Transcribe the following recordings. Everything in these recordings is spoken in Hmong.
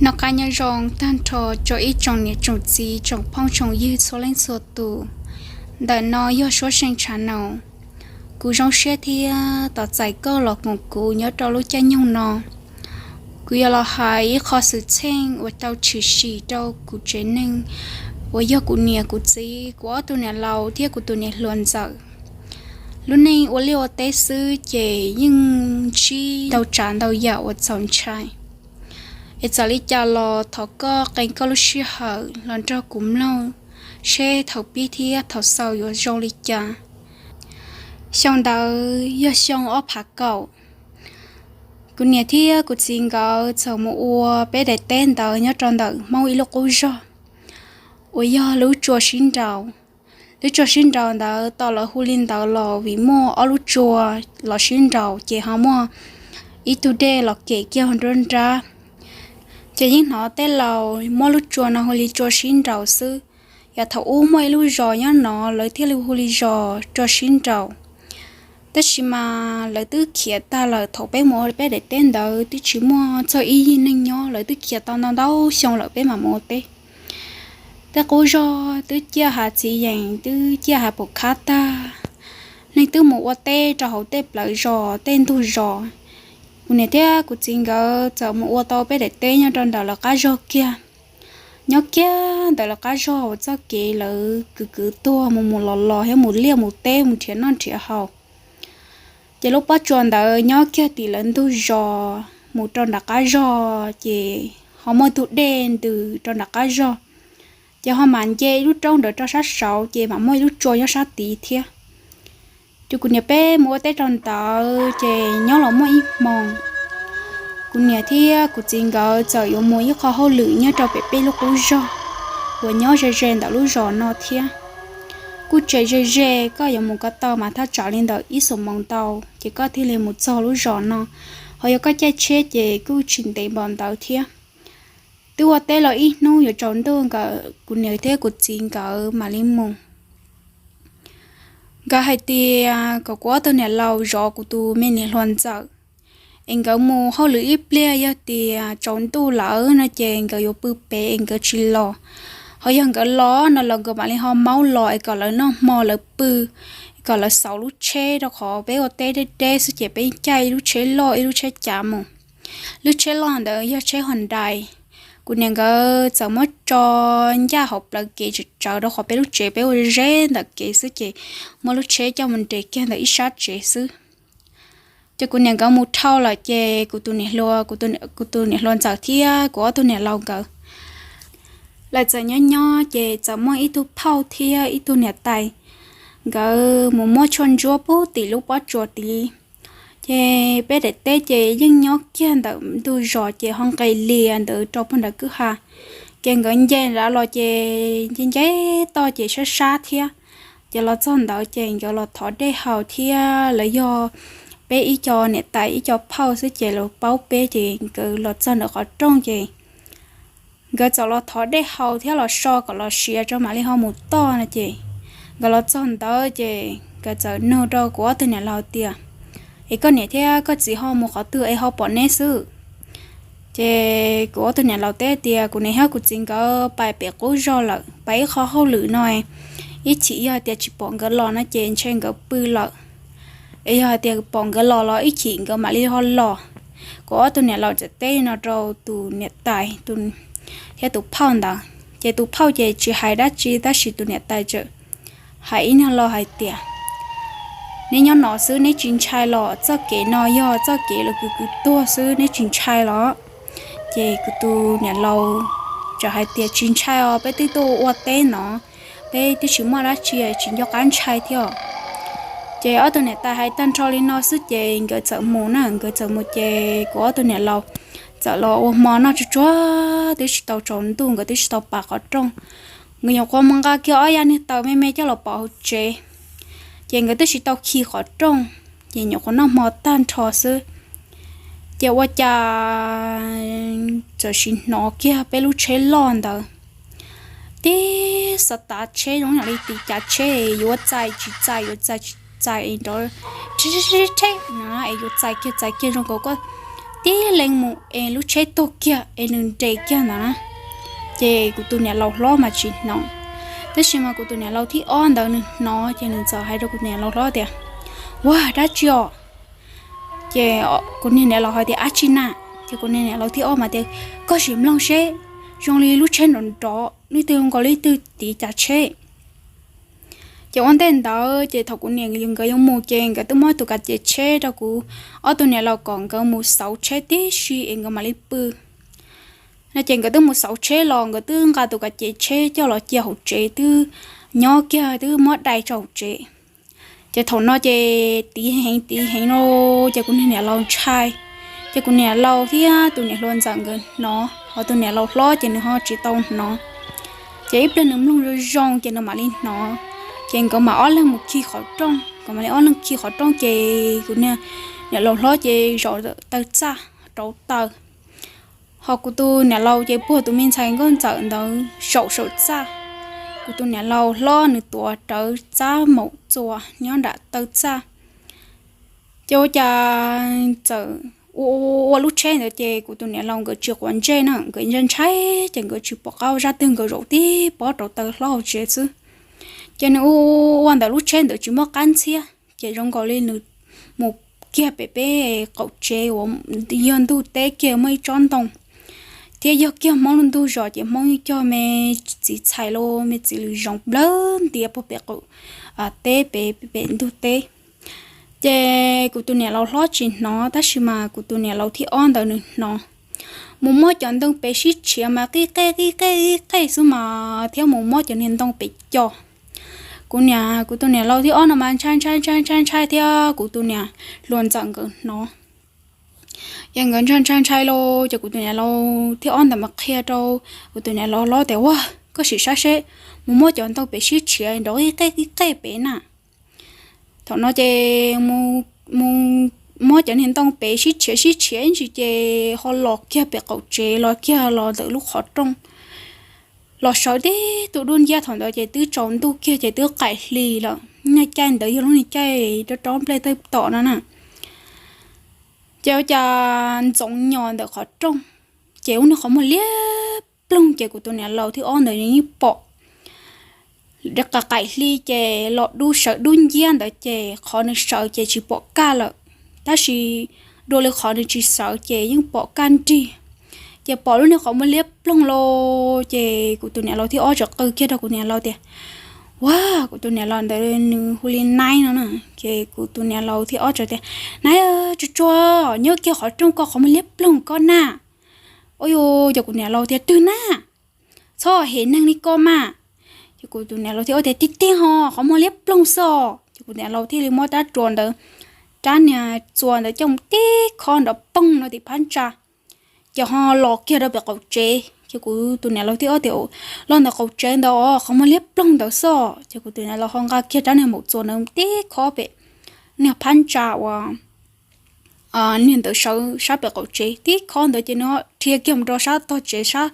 Noj qab nyob zoo tag nrho rau ib tsoom niam tsoom txiv tsoom phooj tsoom ywg txhua leej txhua tus. Ntawm no yog Suab Seej Tshav Naus. Kuv zoo siab thiab tos txais koj los koom kuv nyob rau lub caij nyoog no. Kuv yuav los hais ib qho xwm txheej uas tau tshwm sim rau kuv tsev neeg uas yog kuv niam kuv txiv, kuv ob tug niam laus thiab kuv tus niam hluas ntxawm. Lub neej ua liaj ua teb xwb ces yeej ntsib ntau tsav ntau yam uas txaus ntshai. Es txawm li cas los thov koj qee koj lub sij hawm los nrog kuv mloog seb thaum pib thiab thaum xaus yuav zoo li cas. Xyoo ntawd yog xyoo ob phav kaum. Kuv niam thiab kuv txiv nkawd txawm mus ua peb daim teb ntawd nyob rau ntawm Hmoob ib lub qub zog uas yog lub tsua sib nraus. Lub tsua sib nraus ntawd tos lawv hu li ntawd los vim muaj ob lub tsua los sib nraus ces ho muaj ib tug dej los kem kiag nruab nrab. Ces yeej hnov tej laus muab lub tsua no hu li tsua sib nraus xwb. Yog thaum ub muaj ib lub zos nyob no lawv thiaj li hu li zos tsua sib nraus. Tab sis mas lawv twb khiav tag lawm, thaum peb mus ua peb daim teb ntawd twb tsis muaj txog ib yig neeg nyob, lawv twb khiav tau ntau ntau xyoo lawm peb mam mus ua teb. Tej qub zog twb ciaj hav txiv yees, twb ciaj hav pum khab tag. Neeg twb mus ua teb rau hauv tej plawv zos tej ntug zos. Kuv niam thiab kuv txiv nkawd txawm mus ua tau peb daim teb nyob rau ntawm lawv qab zog kiag. Nyob kiag ntawm lawv qab zog uas txoj kev lawv kwv kwv tuag mus mus los los thiab mus liaj mus teb mus nrhiav noj nrhiav haus. Ces lub pob tsuas ntawd nyob kiag tim lawv ntug zos mus rau nram qab zog, ces ho muaj tus dej ntws rau nram qab zog. Ces ho mam nce ib lub roob ntawd rau sab saud, ces mam muaj ib lub tsua nyob sab tid thiab. Ces kuv niam peb mus ua teb rau ntawd, ces nyob los muaj ib hmo, kuv niam thiab kuv txiv nkawd txawm yuav mus ib qho hauj lwm nyob rau pem peb lub qub zog uas nyob ze ze ntawm lub zos no thiab. Kuj tseem ze ze, koj yuav mus ko taw mas thaj tsam li ntawm ib xuab moos ntau, ces koj thiaj li mus txog lub zos no. Ho yog koj caij tsheb ces kuj tsis ntev npaum ntawd thiab. Twb ua teb los ib hnub yuav tsaus ntuj, nkawd kuv niam thiab kuv txiv nkawd mam li mus. Nkawd hais tias kom kuv ob tug niam laus zov kuv tus me niam hluas ntxawm, es nkawd mus hauj lwm ib pliag, yog tias tsaus ntuj lawm no ces nkawd yuav pw pem es nkawd tsis los. Ho yog nkawd los no los nkawd mam li ho maub los es kom lawv noj hmo lawv pw, kom lawv xauv lub tsheb, rau qhov peb ua teb deb deb xwb ces peb caij ib lub tsheb loj ib lub tsheb cav mus. Lub tsheb loj ntawd yog tsheb Hyundai. Kuv niam nkawd txawm muab tso ncaj hauv plawv kev tsawv tsawv, rau qhov peb lub tsev peb ua ze ntawm kev xwb, ces muab lub tsheb coj mus nres kiag ntawm ib sab tsev xwb. Ces kuv niam nkawd mus dhau lawm, ces kuv tus niam hluas, kuv tus niam hluas ntxawm thiab kuv ob tug niam laus nkawd, lawv txawm nyob nyob, ces txawm muaj ib tug phauj thiab ib tug niam tais, nkawd mus muab tshuaj ntsuab pub tim lub pob tsuas tid. Ces peb daim teb ces yeej nyob kiag ntawm ntug zos, ces ho nqes lias ntawd rau pog nram kwj ha. Ces nkawd nce nrad los ces nce nce toj ces sab sab thiab. Ces los txog ntawd ces nkawd los thov dej haus thiab, lawv yog peb ib co niam tais ib co phauj xwb, ces lawv paub peb, ces nkawd los txog ntawm qhov rooj, ces nkawd txawm los thov dej haus thiab los so kom los siav rau mam li ho mus toj no. Ces nkawd los txog ntawd ces nkawd txawm nug rau kuv ob tug niam laus tias, es koj niam thiab koj txiv ho mus qhov twg es ho pom neb xwb? Ces kuv ob tug niam laus teb tias kuv niam thiab kuv txiv nkawd pais pem qub zog lawm, pais ib qho hauj lwm no, ib chim yog tias tsis pom nkawd los no ces ntshe nkawd pw lawm. Es yog hais tias pom nkawd los los ib chim nkawd mam li ho los. Kuv ob tug niam laus txawm teb no rau tus niam tais thiab tus phauj ntawd. Ces tus phauj ces tsis hais dab tsi, tab sis tus niam tais txawm hais ib nyuag lo hais tias, neb nyob no xwb neb tsis ntshai los? Txoj kev no yog txoj kev lawv kwv kwv tuag xwb, neb tsis ntshai los? Ces kuv tus niam laus txawm hais tias, tsis ntshai os, peb twb tuaj ua teb no, peb twb tsis muaj dab tsi, tsis nco qab ntshai thiab. Ces ob tug niam tais hais tag nrho li no xwb ces nkawd txawm mus na, nkawd txawm mus ces kuv ob tug niam laus txawm los ua hmo noj tsuag tsuag, twb tsis tau tsaus ntuj, nkawd twb tsis tau pam qhov rooj. Nkawd nyuam qhuav mus nqa kiag ob yaj niag taws me me coj los pov hauv tsev, ces nkawd twb tsis tau khi qhov rooj, ces nyuam qhuav noj hmo tag nrho xwb. Ces ua cas txawm sim hnov kiag peb lub tsheb loj ntawd tib xov tav tsheb zoo li tiv cav tsheb, yuav txais tsis txais, yuav txais tsis txais, nrov tsheb tsheb tsheb no, es yuav txais kiag txais kiag zoo nkaus koj tib leeg mus es lub tsheb tuag kiag es nws nres kiag ntawd na. Ces kuv tus niam laus hlob mas tsis hnov, tab sis mas kuv tus niam laus thib ob ntawd nws hnov ces nws txawm hais rau kuv tus niam laus hlob tias, Ua dab tsi os? Ces kuv niag niam laus hais tias, Ab tsi na. Ces kuv niag niam laus thib ob mas tias, Koj sim mloog seb, zoo li lub tsheb nrov nrov, leej twg nkaus leej twg tiv cav tsheb. Ces ua ntej ntawd ces thaum kuv niam nkawd yuav mus ces nkawd twb muab tus kav ces tsheb rau kuv ob tug niam laus kom nkawd mus xauv tsheb tib si es nkawd mam li pw no. Ces nkawd twb mus xauv tsheb los nkawd twb nqa tus kav ces tsheb coj los cia hauv tsev twb nyob kiag twb muab dai rau hauv tsev Ces thaum no ces tiv heev tiv heev no, ces kuv niag niam laus ntshai. Ces kuv niam laus thiab tus niam hluas ntxawm nkawd hnov, ho tus niam laus hlob ces nws ho tsis tau hnov. Ces ib pliag nws mloog zoo zoo ces nws mam li hnov. Ces nkawd mam ob leeg mus khi qhov rooj, nkawd mam li ob leeg khi qhov rooj ces kuv niam laus hlob ces zaum taw txaj rauv taws, ho kuv tus niam laus ces puag tus me ntxhais nkauj ntxawm ntawd zaum saum txaj. Kuv tus niam laus hlob nws tuav rawv tsab maum txuas nyob nram taw txaj. Ces ua cas txawm ua ua lub tsheb ntawd ces kuv tus niam laus nkawd tsis quav ntsej na, nkawd ntshai ntshai ces nkawd tsis pom qab ua zaj twg, nkawd zaum tib pob rauv taws hlob hauv tsev xwb. Ces nws ua ua ntawm lub tsheb ntawd tsis muaj qab ntxhiab ces zoo nkaus li nws mus kiag pem peb qaum tsev uas yog ntug teb kiag muaj ib tsob ntoo thiab yog kiag Hmoob lub ntug zos ces Hmoob yeej cog me txiv txhais los me txiv lws zoov nplawg ntiav puag pem qaum teb pem pem ntug teb. Ces kuv tus niam laus hlob tsis hnov tab sis mas kuv tus niam laus thib ob ntawd nws hnov. Mus muab cov ntoo pem sib tshiav mas qib qej qib qej qib qej xwb mas thiab mus muab cov niag ntoo pem co. Kuv niam, kuv tus niam laus thib ob no mas ntshai ntshai ntshai ntshai ntshai thiab kuv tus niam hluas ntxawm nkawd hnov. Ces nkawd ntshai ntshai ntshai los ces kuv tus niam laus thib ob ntawd mas qhia rau kuv tus niam laus hlob tias, Ua, koj sim saib seb, mus muab cov ntoo pem sib tshiav nrov qij qej qij qej pem na. Thaum no ces mus muab cov niag ntoo pem sib tshiav sib tshiav ib ntsis ces ho los kiag pem qaum tsev, los kiag los ntawm lub qhov rooj, los sawv tib tug dub nciab. Thaum ntawd ces twb tsaus ntuj kiag ces twb qaim hli lawm, niag caij ntawd yog lub niag caij rov rov nplej tawg tom no na. Ces ua cas ntxoov nyos ntawm qhov rooj, ces ua niag qhov muag liab ploog ces kuv tus niam laus thib ob ntawd yeej pom. Qaim hli ces los dub sawv dub nciab ntawd ces qhov nws sawv ces tsis pom kaj lawm, tab sis dua li qhov nws tsis sawv ces yeej pom kaj nrig. Ces pom lub niag qhov muag liab ploog los ces kuv tus niam laus thib ob txawm qw kiag rau kuv niam laus tias, Ua, kuv tus niam laus ntawd nws hu li Naib no na. Ces kuv tus niam laus thib ob txawm tias, Naib, tsuag tsuag, nyob kiag qhov rooj koj qhov muag liab ploog koj na. Ua, yog kuv niam laus tias, Twg na? Txhob hem neeg li koj mas. Ces kuv tus niam laus thib ob tias, Tiag tiag ho, qhov muag liab ploog xwb os. Ces kuv niam laus thiaj li muab rab tsuas ntawd, rab niag txuas ntawd coj mus tib khob nrov poog no tim phab ntsa, ces ho los kiag rau pem qaum tsev. Ces kuv tus niam laus thib ob tias, Los ntawm qaum tsev ntawd os, qhov muag liab ploog ntawd xwb os. Ces kuv tus niam laus ho nqa kiag rab niag maum txuas ntawd tib khob pem niag phab ntsa uas niag ntawd sawv sab pem qaum tsev tib khob ntawd ces nws dhia kiag mus rau sab tog tsev sab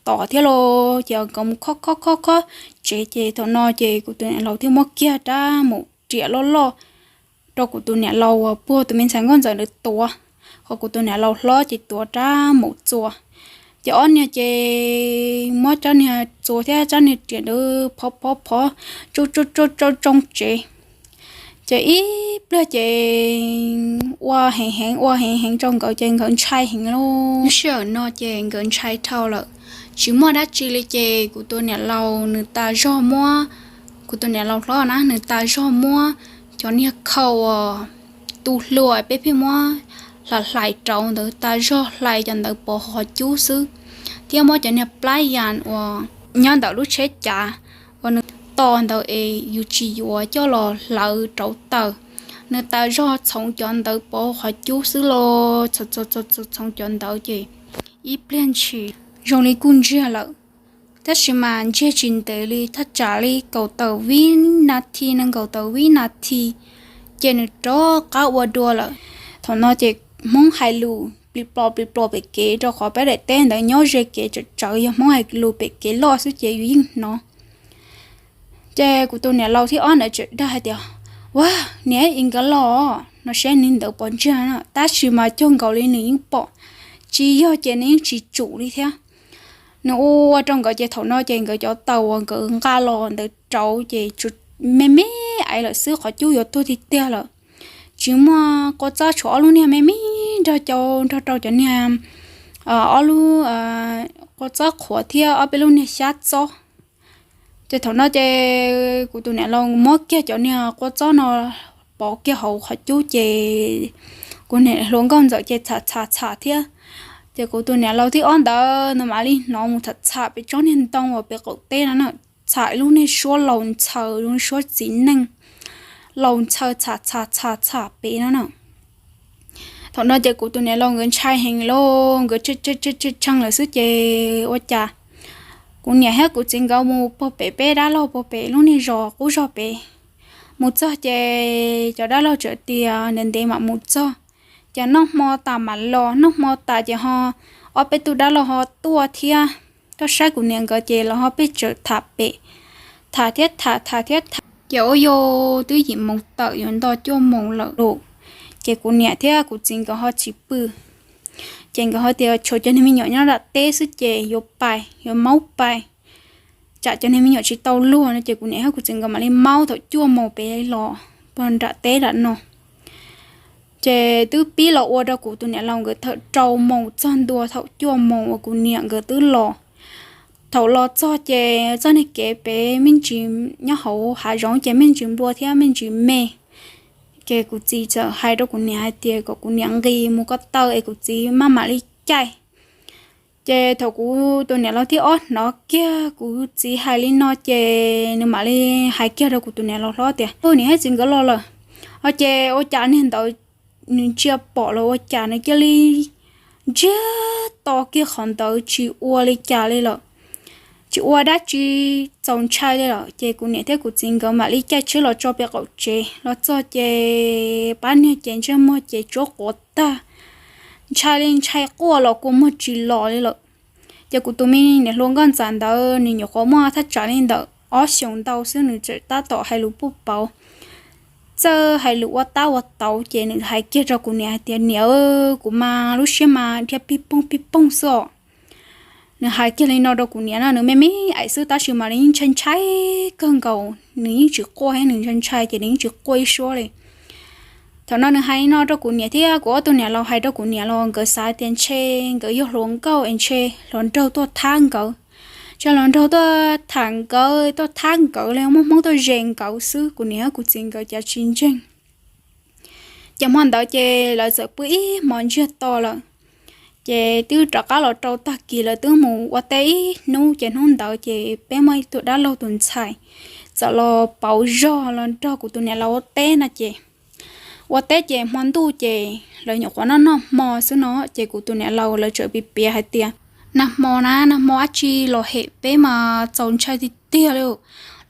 tod thiab los ces nkawd mus khob khob khob khob tsev. Ces thaum no ces kuv tus niam laus thiaj muab kiag rab maum riam loj loj rau kuv tus niam laus uas puag tus me ntxhais nkauj ntxawm ntawd tuav, ho kuv tus niam laus hlob ces tuav rab maum txuas. Ces ob niag ces muab rab niag txuas thiab rab niag riam ntawd phov phov phov tsoo tsoo tsoo tsoo tsev. Ces ib pliag ces ua heev heev ua heev heev rau nkawd ces nkawd ntshai heev lub sij hawm no ces nkawd ntshai dhau lawm, tsis muaj dab tsi li. Ces kuv tus niam laus nws tas zog muab, kuv tus niam laus hlob na nws tas zog muab cov niag khau uas tu hlua peb pheej muab hlais hlais rauv ntawd tas zog hlais cov ntawd pov qhov cub xwb, thiab muab cov niag plab yas uas nyob ntawm lub tsheb cav uas nws tos ntawd es yus tsis yuav coj los hlawv rauv taws, nws tas zog txhoov cov ntawd pov qhov cub xwb los txhoov cov ntawd ces ib pliag ntshis zoo li kuj ntsiag lawm. Tab sis mas ntsiag tsis ntev li, thaj tsam li kaum tawm vib nas this nees nkaum tawm vib nas this ces nws rov qab ua dua lawm. Thaum no ces Hmoob hais lus plis plos plis plos pem kev, rau qhov peb daim teb ntawd nyob ze kev tsawv tsawv, yog Hmoob hais lus pem kev loj xwb ces yus yeej hnov. Ces kuv tus niam laus thib ob ntawd tseem dag hais tias, Ua, niam, es nkawd los? no seb nws ntawd pom ntsiag na, tab sis mas cuag nkaus li nws yeej pom, tsis yog ces nws yeej tsis tsum li thiab. Nws ua rau nkawd ces thaum no ces nkawd cov taws uas nkawd nqa los ntawd rauv ces me me aiv lawm xwb, qhov cub yuav tuag tiag tiag lawm. Tsis muaj qua txob, tshuav ob lub niag me me nrog cau nrog rau cov niag ob lub qua txob qhuav thiab ob peb lub niag xyab txob. Ces thaum no ces kuv tus niam laus muab kiag cov niag qua txob no pov kiag hauv qhov cub ces kuv niam hluas nkauj ntxawm ces txham txham txham thiab. Ces kuv tus niam laus thib ob ntawd nws mam li hnov mus txham txham pem tsob niag ntoo uas pem qaum teb no na, txham ib lub niag suab laus ntxhaws, lub suab txiv neej laus ntxhaws txham txham txham txham pem no na. Thaum no ces kuv tus niam laus nkawd ntshai heev lauj, nkawd tshee lawm xwb ces ua cas kuv niam thiab kuv txiv nkawd mus puag pem peb dab laug puag pem lub niag zos qub zog pem. Mus txog ces cov dab laug txawm tias ntev ntev mam mus txog, ces noj hmo tas mam los, noj hmo tas ces ho ob peb tug dab laug ho tuaj thiab. Tuaj saib kuv niam nkawd ces los ho peb txawm tham pem, tham thiab tham, tham thiab tham ces ua yog twb yim moos tawm yuav nto cuaj moos lawm lauj. Ces kuv niam thiab kuv txiv nkawd ho tsis pw, ces nkawd ho tias tshuav cov niag me nyuam nyob nram teb xwb ces yuav pais, yuav maub pais, tsam cov niag me nyuam tsis tau luag no ces kuv niam thiab kuv txiv nkawd mam li maub thaum cuaj moos pem los puag nram teb nram no. Ces twb pib los ua rau kuv tus niam laus nkawd thaum rau moos txog ntua thaum cuaj moos uas kuv niam nkawd twb los. Thaum los txog ces txoj niag kev pem me ntsis nyob hauv hav zoov ces me ntsis nplua thiab me ntsis me. Ces kuv txiv txawm hais rau kuv niam hais tias kom kuv niam nqis mus ko taw es kuv txiv maj mam li caij. Ces thaum kuv tus niam laus thib ob hnov kiag kuv txiv hais li no ces nws mam li hais kiag rau kuv tus niam laus hlob tias, Ub, niam thiab txiv nkawd los lawm. Ho ces ua cas niag ntawd nws ntsia pom los ua cas nws cia li ntsiag to kiag qhov ntawd tsis ua li cas li lawm, tsis ua dab tsi txaus ntshai li lawm. Ces kuv niam thiab kuv txiv nkawd mam li caij tsheb los tso pem qaum tsev. Los txog ces pab niag ces ntsej muag ces tsuab quav tag, ntshai li ntshai quaj los kua muag tsis los li lawm. Ces kuv tus me niam hluas nkauj ntxawm ntawd nws nyuam qhuav muaj thaj tsam li ntawm ob xyoos ntau xwb, nws txawm tab tom hais lus puj pauv, txawj hais lus ua tab ua tauv ces nws hais kiag rau kuv niam hais tias, Niam, kuv mas lub siab mas dhia pig poog pig poog xwb os. Nws hais kiag li no rau kuv niam na, nws me me aim xwb tab sis mas nws yeej ntshai ntshai kawg nkaus, nws yeej tsis quaj thiab, nws ntshai ntshai ces nws yeej tsis quaj ib suab li. Thaum no nws hais li no rau kuv niam thiab kuv ob tug niam laus hais rau kuv niam los nkawd xav tias ntshe nkawd yog hluas nkauj es ntshe hluas nraug tuaj thab nkawd, ntshe hluas nraug tuaj tham nkawd, tuaj thab nkawd li, muaj hmoob tuaj zes nkawd xwb, kuv niam thiab kuv txiv nkawd cav tsis ntseeg. Ces hmo ntawd ces lawv txawm pw ib hmos ntsiag to lawm. Ces twb rov qab los rau tag kis lawv twb mus ua teb ib hnub ces hnub ntawd ces peb muaj ib tug dab laug tus ntxhais txawm los pauv zog los nrog kuv tus niam laus ua teb no ces ua teb ces hmo ntuj ces lawv nyuam qhuav noj noj hmo xwb no ces kuv tus niam laus lawv txawm piav piav hais tias, Nag hmo na, nag hmo dab tsi los hem peb mas txaus ntshai tiag tiag li,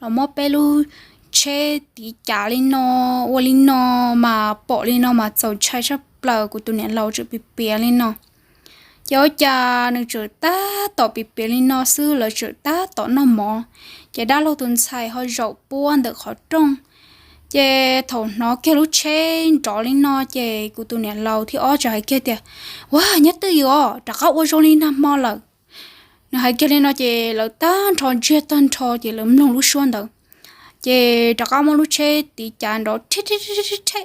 los muab peb lub tsheb tiv cav li no, ua li no mas pom li no mas txaus ntshai tshaj plaws. Kuv tus niam laus txawm piav piav li no. Ces ua cas nws txawm tab tom piav piav li no xwb lawv txawm tab tom noj mov, ces dab laug tus ntxhais ho zaum puab ntawm qhov rooj. Ces thaum hnov kiag lub tsheb nrov li no ces kuv tus niam laus thib ob txawm hais kiag tias, Ua, nyob twj ywm os, rov qab ua zoo li nag hmo lawm. Nws hais kiag li no ces lawv tag nrho ntsiag tag nrho ces lawv mloog lub suab ntawd, ces rov qab muab lub tsheb tiv cav nrov rhe rhe rhe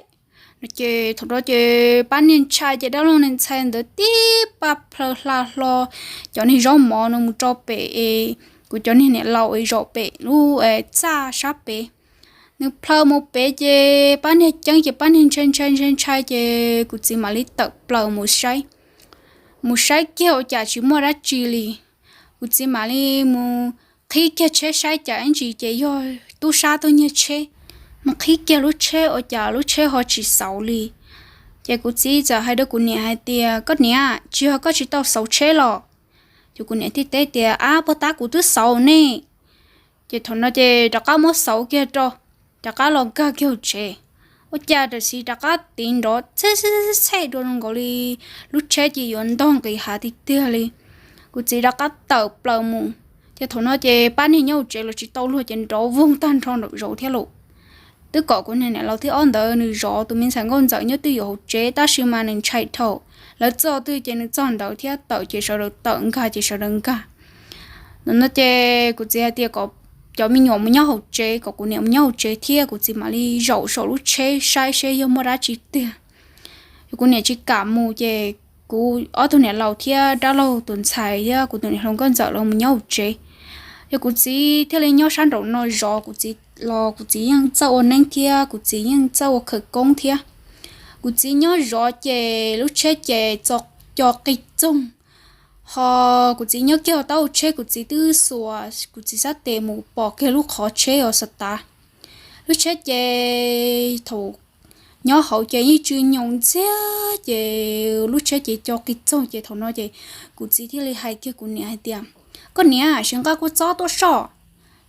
no ces thaum no ces pab niag ntxhais ces dab laug niag ntxhais ntawd tib pab plhaw hla hlo cov niag zaub mov no mus rau pem es kuv cov niag niam laus es zaum pem lub txaj sab pem. Nws plhaw mus pem ces pab niag ceeb ces pab niag ntshai ntshai ntshai ntshai ces kuv txiv mam li tawm plaws mus saib, mus saib kiag ua cas tsis muaj dab tsi li. Kuv txiv mam li mus qhib kiag tsheb saib cas ib ntsis ces yog tub sab tuaj nyiag tsheb. Mus qhib kiag lub tsheb ua cas lub tsheb ho tsis xauv li. Ces kuv txiv txawm hais rau kuv niam hais tias, Koj niam, tsis yog koj tsis tau xauv tsheb los? Ces kuv niam thiaj teb tias, Ab, puag ta kuv twb xauv ne. Ces thaum no ces rov qab muab xauv kiag rau, rov qab los nkag kiag hauv tsev. Ua cas tam sim rov qab tiv nrov txhej txhej txhej dua zoo nkaus li lub tsheb ces yuav ntog nqis hav tiag tiag li. Kuv txiv rov qab tawm plaws mus, ces thaum no ces pab niag nyob hauv tsev los tsis tau luag ces nrov voog tag nrho nraum zoov thiab lauj. twb kom kuv niag niam laus thib ob ntawd nws zov tus me ntxhais nkauj ntxawm nyob twj ywm hauv tsev, tab sis mas nws ntshai dhau. Lawv txog twg ces nws txog ntawd thiab, tawm ces sawv daws tawm, nkag ces sawv daws nkag. Ntawm no ces kuv txiv hais tias kom cov me nyuam mus nyob hauv tsev, kom kuv niam mus nyob hauv tsev thiab, kuv txiv mam li zaum saum lub tsheb saib seb yog muaj dab tsi tiag. Kuv niam tsis kam mus ces kuv ob tug niam laus thiab dab laug tus ntxhais thiab kuv tus niam hluas nkauj ntxawm lawv mus nyob hauv tsev. Yog kuv txiv thiaj li nyob sab nraum no zov kuv txiv los kuv txiv yeej txawj ua neeb thiab kuv txiv yeej txawj ua khawv koob thiab. Kuv txiv nyob zov ces lub tsheb ces co qi txoog, ho kuv txiv nyob kiag hauv taub hau tsheb, kuv txiv twb xuas kuv txiv sab tes mus pom kiag lub qhov tsheb os xav tas. Lub tsheb ces thaum nyob hauv ces yeej tsw nyoos ntxiag ces lub tsheb ces co qi txoog ces thaum no ces kuv txiv thiaj li hais kiag kuv niam hais tias, koj niam, sim nqa kua txob tuaj soj.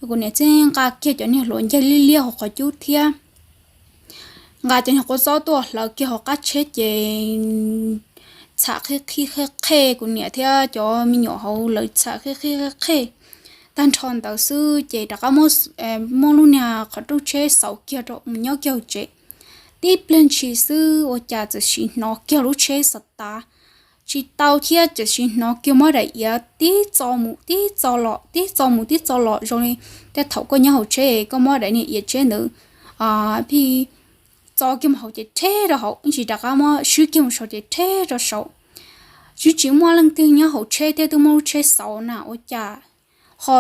Kuv niam thiaj nqa kiag cov niag hluav ncaig liab liab hauv qhov cub thiab nqa cov niag kua txob tuaj hlawv kiag hauv qab tsheb ces txham qhib qhib qhej qhej, kuv niam thiab cov me nyuam hauv lawv txham qhib qhib qhej qhej tag nrho ntawd xwb ces rov qab muab lub niag qhov rooj tsheb xauv kiag rau mus nyob kiag hauv tsev. Tib pliag ntshis xwb ua cas txawm sim hnov kiag lub tsheb xav tas tsis tau thiab txawm sim hnov kiag muab daim iav tib txo mus tib txo los tib txo mus tib txo los zoo li tej thaum koj nyob hauv tsheb koj muab daim niag iav tsheb ntawd pib txo kiag mus hauv ces rheb rau hauv, ib ntsis rov qab muab swb kiag mus saud ces rheb rau saud. Twb tsis muaj leej twg nyob hauv tsheb thiab twb muab lub tsheb xauv na ua cas ho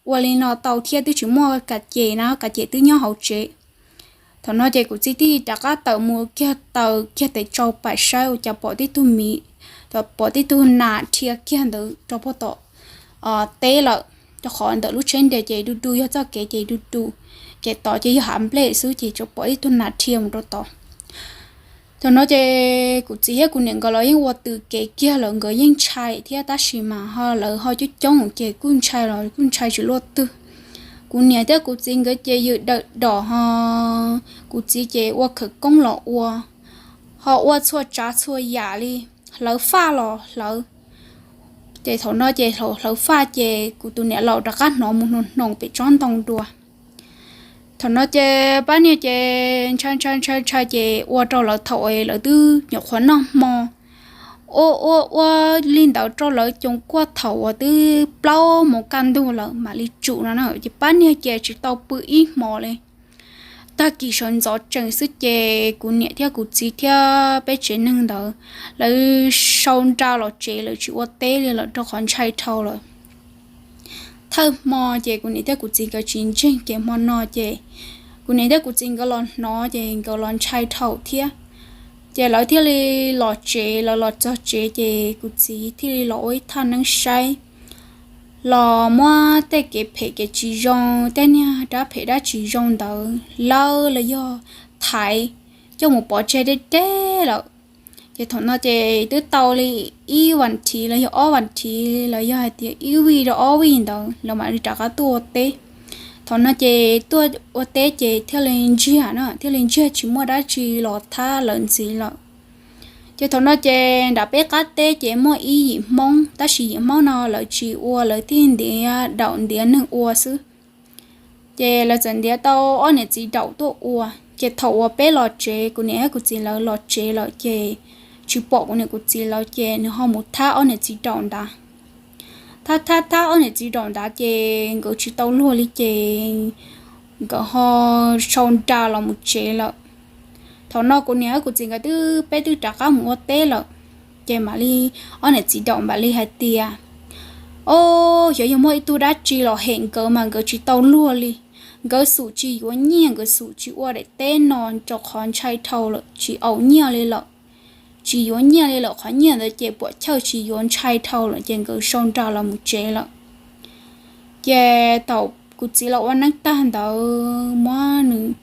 ua li no tau thiab twb tsis muaj kas ces na, kas ces twb nyob hauv tsev. Thaum no ces kuv txiv thiaj rov qab tawm mus kiag taws kiag tes tsau pam saib ua cas pom tib tug miv, pom tib tug nas dhia kiag ntawd rau pog tom teb lawm, rau qhov ntawm lub tsheb ntiag ces du du yog txoj kev ces du du, kev tod ces yog hav nplej xwb ces tsuas pom ib tug nas dhia mus rau tod. Thaum no ces kuv txiv thiab kuv niam nkawd los yeej ua tws kev kiag lawm, nkawd yeej ntshai thiab tab sis mas ho lawv ho coob coob ces kuj ntshai los kuj ntshai tsis luaj twg. Kuv niam thiab kuv txiv nkawd ces yws dawm dom ho kuv txiv ces ua khawv koob los ua, ho ua txhua tsav txhua yam li, hlawv faj los hlawv. Ces thaum no ces hlawv faj ces kuv tus niam laus rov qab hnov mus hnoos hnoos pem tsob ntoo dua. Thaum no ces pab niag ces ntshai ntshai ntshai ntshai ces ua rau lawv thaum lawv twb nyuam qhuav noj hmo, ua ua ua li ntawd rau lawv coos kuaj thaum uas twb plaub moos kaj ntug lawm mam li tsum no na. Ces pab niag ces tsis tau pw ib hmo li. Tag kis sawv ntxov tsees xwb ces kuv niam thiab kuv txiv thiab peb tsev neeg ntawd lawv sau nra los tsev, lawv tsis ua teb li lawm rau qhov ntshai dhau lawm. Thawj hmo ces kuv niam thiab kuv txiv nkawd tsis ntseeg, ces hmo no ces kuv niam thiab kuv txiv nkawd los hnov ces nkawd los ntshai dhau thiab. Ces lawv thiaj li los tsev, lawv los txog tsev ces kuv txiv thiaj li los ua ib thaj neeb saib, los muab tej kev phem kev tsis zoo, tej niag dab phem dab tsis zoo ntawd lawv los yog thaiv coj mus pov tseg deb deb lawm. Ces thaum no ces twb tau li ib vas thiv los yog ob vas thiv los yog hais tias ib vij rau ob vij ntawd lawv mam li rov qab tuaj ua teb. Thaum no ces tuaj ua teb ces thiaj li ntsiag na, thiaj li ntsiag tsis muaj dab tsi los thab lawv ntxiv lawm. Ces thaum no ces nram peb qab teb ces muaj ib yim Hmoob, tab sis yim Hmoob no lawv tsis ua, lawv thiaj ntiav daum ntiav neeg ua xwb. Ces lawv txawm ntiav tau ob niam txiv daum tuaj ua. Ces thaum uas peb los tsev, kuv niam thiab kuv txiv lawv los tsev lawm ces tsis pom kuv niam kuv txiv lawv ces nws ho mus thab ob niam txiv daum ntawd. Thab thab thab ob niam txiv daum ntawd ces nkawd tsis tau luag li ces nkawd ho sau nra los mus tsev lawm. Thaum no kuv niam thiab kuv txiv nkawd twb, peb twb rov qab mus ua teb lawm, ces mam li ob niam txiv daum mam li hais tias, o, xyov yog muaj ib tug dab tsi los hem nkawd mas nkawd tsis tau luag li. Nkawd xum tsis yuav nyiaj, nkawd xum tsis ua daim teb no rau qhov ntshai dhau lawm, tsis aus nyiaj li lawm. Tsis yuav nyiaj li lawm, qhov nyiaj ntawd ces puam chawj tsis yuav, ntshai dhau lawm ces nkawd sau nra los mus tsev lawm. Ces thaum kuv txiv los ua neeb tag ntawd muab nws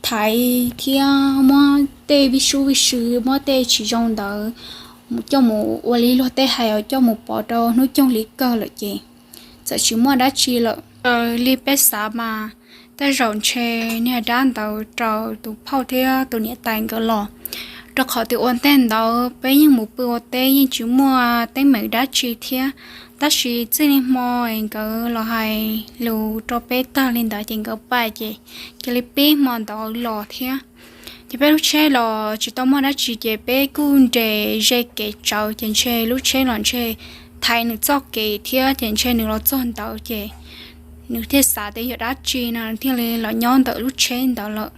thaiv thiab muab tej vij sub vij sw, muab tej tsis zoo ntawd coj mus ua li luag tej hais, coj mus pov rau hnub coog li kawg lawm ces txawm tsis muaj dab tsi lawm. Raws li peb xav mas tej zaum ntshe niag dab ntawd raws tus phauj thiab tus niam tais nkawd los, rau qhov tias ua ntej ntawd peb yeej mus pw ua teb yeej tsis muaj teeb meem dab tsi thiab. Tab sis txij li hmo nkawd los hais lus rau peb tag li ntawd ces nkawd pais ces cia li pib hmo ntawd los thiab. Ces peb lub tsheb los tsis tau muaj dab tsi ces peb kuj nres ze kev tsawv ces ntshe lub tsheb los ntshe thaiv nws txoj kev thiab ces ntshe nws los txog ntawd ces nws thiaj xav tias yog dab tsi no nws thiaj li los nyob ntawm lub tsheb ntawd lawm.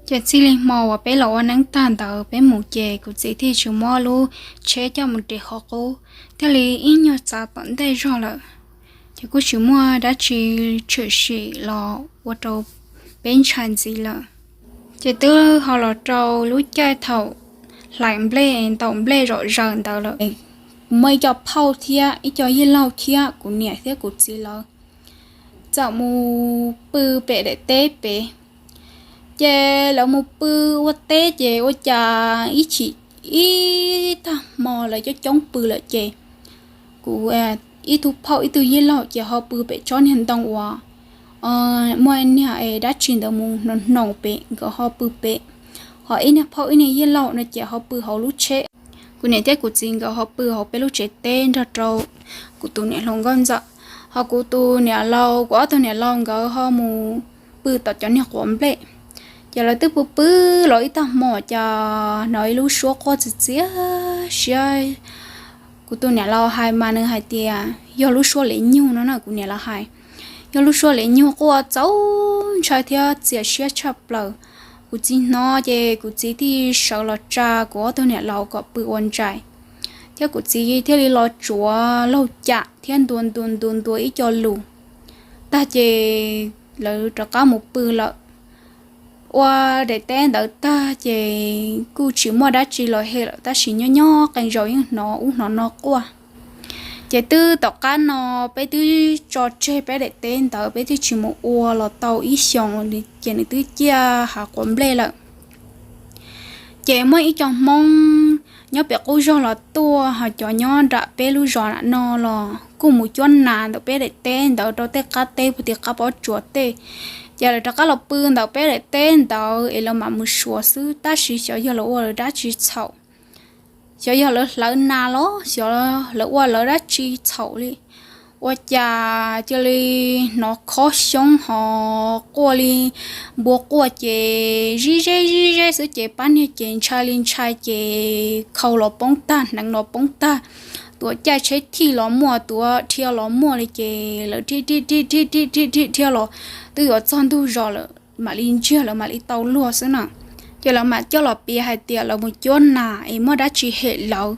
Ces txij li hmo uas peb los ua neeb tag ntawd peb mus ces kuv txiv thiaj tsis muab lub tsheb coj mus nres qhov qub, thiaj li ib nyuag txav tom ntej zog lawm. Ces kuj tsis muaj dab tsi tshwm sim los ua rau peb ntshai ntxiv lawm. Ces twb ho los rau lub caij thaum hlais nplej ntaus nplej zom zaws ntawd lawm. Muaj ib co phauj thiab ib co yij laug thiab kuv niam thiab kuv txiv lawv txawm mus pw pem daim teb pem. Ces lawv mus pw ua teb ces ua cas ib chim ib tag hmo lawv coob coob pw lawm ces kuv ib tug phauj ib tug yij laug ces ho pw pem tsob niag ntoo uas muaj niag dab tsi ntawd mus hnoos hnoos pem, nkawd ho pw pem. Ho ib niag phauj ib niag yij laug no ces ho pw hauv lub tsheb. Kuv niam thiab kuv txiv nkawd ho pw hauv peb lub tsev teb nrog rau kuv tus niam hluas nkauj ntxawm. Ho kuv tus niam laus, kuv ob tug niam laus nkawd ho mus pw tom cov niag quav nplej. Ces lawv twb pw pw los ib tag hmo cas hnov ib lub suab quaj txias txias siab. Kuv tus niam laus hais mas nws hais tias yog lub suab lev nyug no na, kuv niam laus hais. Yog lub suab lev nyug quaj txaus ntshai thiab txias siab tshaj plaws. Kuv txiv hnov ces kuv txiv thiaj sawv los tsa kuv ob tug niam laus kom pw ua ntsais, thiab kuv txiv thiaj li los tsuav laug cam thiab ntuas ntuas ntuas ntuas ib co lus tag ces lawv rov qab mus pw lawm. Ua daim teb ntawd tag ces kuj tsis muaj dab tsi los hem lawm, tab sis nyob nyob qee zaus yeej hnov ub hnov no quaj. Ces twb tom qab no peb twb tso tseg peb daim teb ntawd, peb twb tsis mus ua los tau ib xyoos li ces nws twb ciaj hav quav nplej lawm. Ces muaj ib co Hmoob nyob pem qub zog los tuaj, ho cov nyob nram peb lub zos no los kuj mus cuab nas ntawm peb daim teb ntawd rau tej qab teb puag tim qab pob tsuas tej. Ces lawv rov qab los pw ntawm peb daim teb ntawd es lawv mam mus suav xwb, tab sis xyov yog lawv ua lawv dab tsi txhaum, xyov yog lawv hlawv nas los xyov lawv ua lawv dab tsi txhaum li. Ua cas cia li hnov khob xyoob ho quaj li npua quaj ces zib zeb zib zeb xwb ces pab niag ces ntshai li ntshai ces khau los poob tag, hneev los poob tag, tuav caij tsheb thij los muaj, tuav dhia los muaj li ces lawv dhia dhia dhia dhia dhia dhia dhia los twb yuav txog ntug zos lawm mam li ntsiag lawv mam li tau luag xwb na. Ces lawv mam coj los piav hais tias lawv mus cuab nas es muaj dab tsi hem lawv,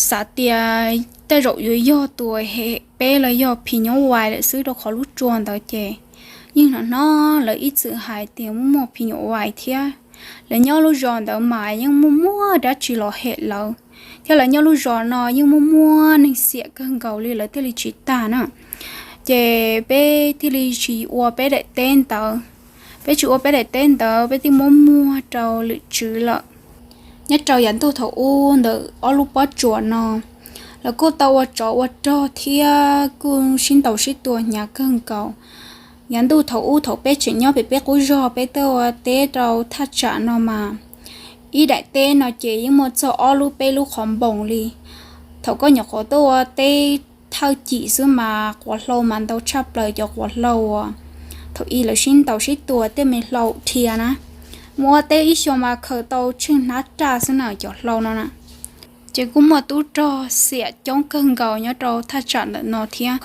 xav tias tej zaum yuav yog tus hem peb los yog phim nyuj vais lawm xwb, rau qhov lub tsua ntawd ces yeej hnov hnov lawv ib txwm hais tias muaj muaj phim nyuj vais thiab. Lawv nyob lub zos ntawd mas yeej muaj muaj dab tsi los hem lawv, thiab lawv nyob lub zos no yeej muaj muaj neeg xiam kawg nkaus li lawv thiaj li tsis tag na. Ces peb thiaj li tsis ua peb daim teb ntawd. Peb tsis ua peb daim teb ntawd, peb twb muab muag rau lwm tswv lawm. Nyob rau yav ntuj thaum ub ntawm ob lub pob tsuas no, lawv kuj tau ua tsov ua rog thiab kuj sib ntaus sib tua hnyav kawg nkaus. Yav ntuj thaum ub thaum peb tseem nyob pem peb qub zog peb tuaj ua teb rau thaj tsam no mas ib daim teb no ces yeej muaj txog ob lub peb lub qhov npoos li. Thaum koj nyuam qhuav tuaj ua teb thawj cim xwb mas quav hlau mas ntau tshaj plaws, cov quav hlau uas thaum ub lawv sib ntaus sib tua tej me hlau dhia na, mus ua teb ib xyoos mas khaws tau tsheej hnab raj xwb na cov hlau no na. Ces kuj muaj tub rog xiam coob kawg nkaus nyob rau thaj tsam ntawm no thiab.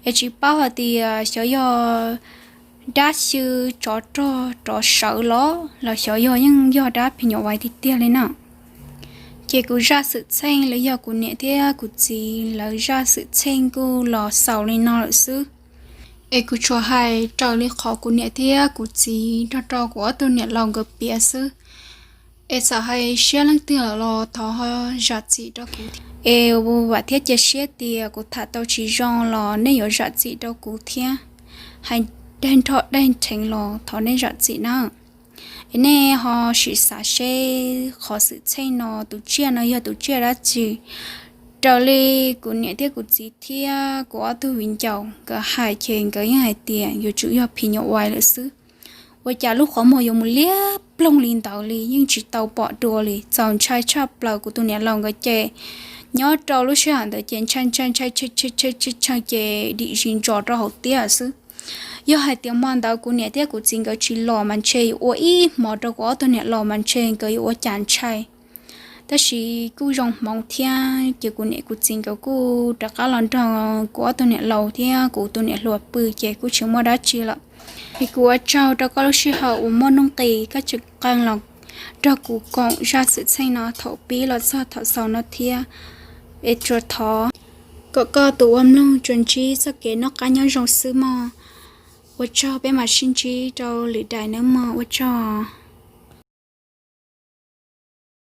Es tsis paub hais tias xyov yog dab xyw tsov rog tsov sawv los los xyov yog yeej yog dab phim nyuj vais tiag tiag li na. Ces kuv zaj xwm txheej los yog kuv niam thiab kuv txiv lawv zaj xwm txheej kuj los xaus li no lawm xwb. Es kuv tsuas hais raws li qhov kuv niam thiab kuv txiv nrog rau kuv ob tug niam laus nkawd piav xwb. Es txawm hais siab leej twg los thov ho zam txim rau kuv thiab. Es vam thiab cia siab tias kuv tham tau tsis zoo los nej yuav zam txim rau kuv thiab. Hais daig nrho daig nrheev los thov nej zam txim na. Es nej ho sim xav seb qhov xwm txheej no tus tsiaj no yog tus tsiaj dab tsi. Raws li kuv niam thiab kuv txiv thiab kuv ob tug viv ncaus nkawd hais ces nkawd yeej hais tias yuav tsum yog phim nyuj vais lawm xwb. Ua cas lub qhov muag yuav mus liab ploog li ntawd li yeej tsis tau pom dua li, txaus ntshai tshaj plaws. Kuv tus niam laus nkawd ces Nyob rau lub sij hawm ntawd ces ntshai ntshai ntshai ces dim zis ntsos rau hauv tiab xwb. Yog hais tias hmo ntawd kuv niam thiab kuv txiv nkawd tsis los mas ntshe yuav ua ib hmos rau kuv ob tug niam laus mas ntshe nkawd yuav ua cas ntshai. Tab sis kuj zoo hmoov thiab ces kuv niam kuv txiv nkawd kuj rov qab los nrog kuv ob tug niam laus thiab kuv tus niam hluas pw ces kuj tsis muaj dab tsi lawm. Es kuv ua tsaug rau koj lub sij hawm uas muaj nuj nqis koj tseem qee los nrog kuv koom zaj xwm txheej no thaum pib los txog thaum xaus no thiab. Es tsuas thov kom koj tus ua mloog tsuas ntsib txoj kev noj qab nyob zoo xwb mog. Ua tsaug, peb mam sib ntsib rau lwm daim nawb mog, ua tsaug.